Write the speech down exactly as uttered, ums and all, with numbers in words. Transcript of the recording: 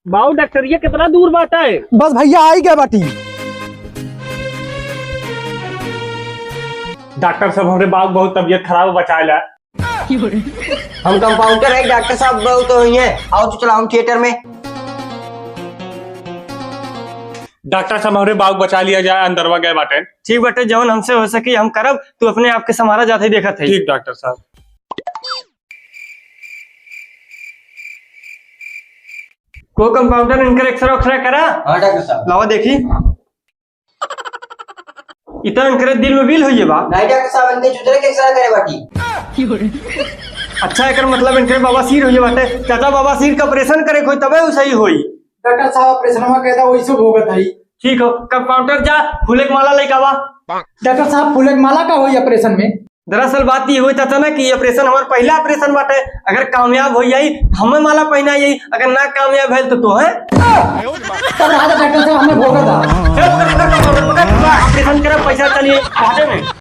बाऊ, डॉक्टरिया कितना दूर बाटे? बस भैया, आई गए बाटी। डॉक्टर साहब, हमरे बाऊ बहुत तबीयत खराब है, बचाए ला। हम कंपाउंडर है, डॉक्टर साहब बहुत तो हुई है। आओ तो चला हम थिएटर में। डॉक्टर साहब, हमरे बाऊ बचा लिया जाए, अंदरवा गए बाटे। ठीक बाटे, जौन हमसे हो सकी हम करब, तू अपने आप के संभारा, जात ही देखत है। ठीक डॉक्टर साहब। को कंपाउंडर इनकर एक्सरे उक्सरे करा। हाँ डॉक्टर साहब। लावा देखी। इतना इनकरे दिल में बिल हुई है बा। नहीं डॉक्टर साहब, इनके चुचरे के एक्सरे करे बाटी। अच्छा, एकर मतलब इनकरे बवासीर हुई बाटे। चाचा, बवासीर का ऑपरेशन करे कोई तबे उ सही होई। डॉक्टर साहब, ऑपरेशनवा कैदा वैसे भोगत है। ठीक हो, कंपाउंडर जा, फूले के माला लेके आवा। डॉक्टर साहब, फूले के माला का होई ऑपरेशन में? दरअसल बात ये हुई चाचा ना कि ये ऑपरेशन हमार पहला ऑपरेशन बाटे। अगर कामयाब हो जाई, हमें माला पहना जाई, अगर ना कामयाब है तो तोहे। तब रहा था डॉक्टर साहब, हमें भोगा था। चल, पकड़, पकड़, पकड़, पकड़, पकड़, ऑपरेशन करे, पैसा चलिए खाते में।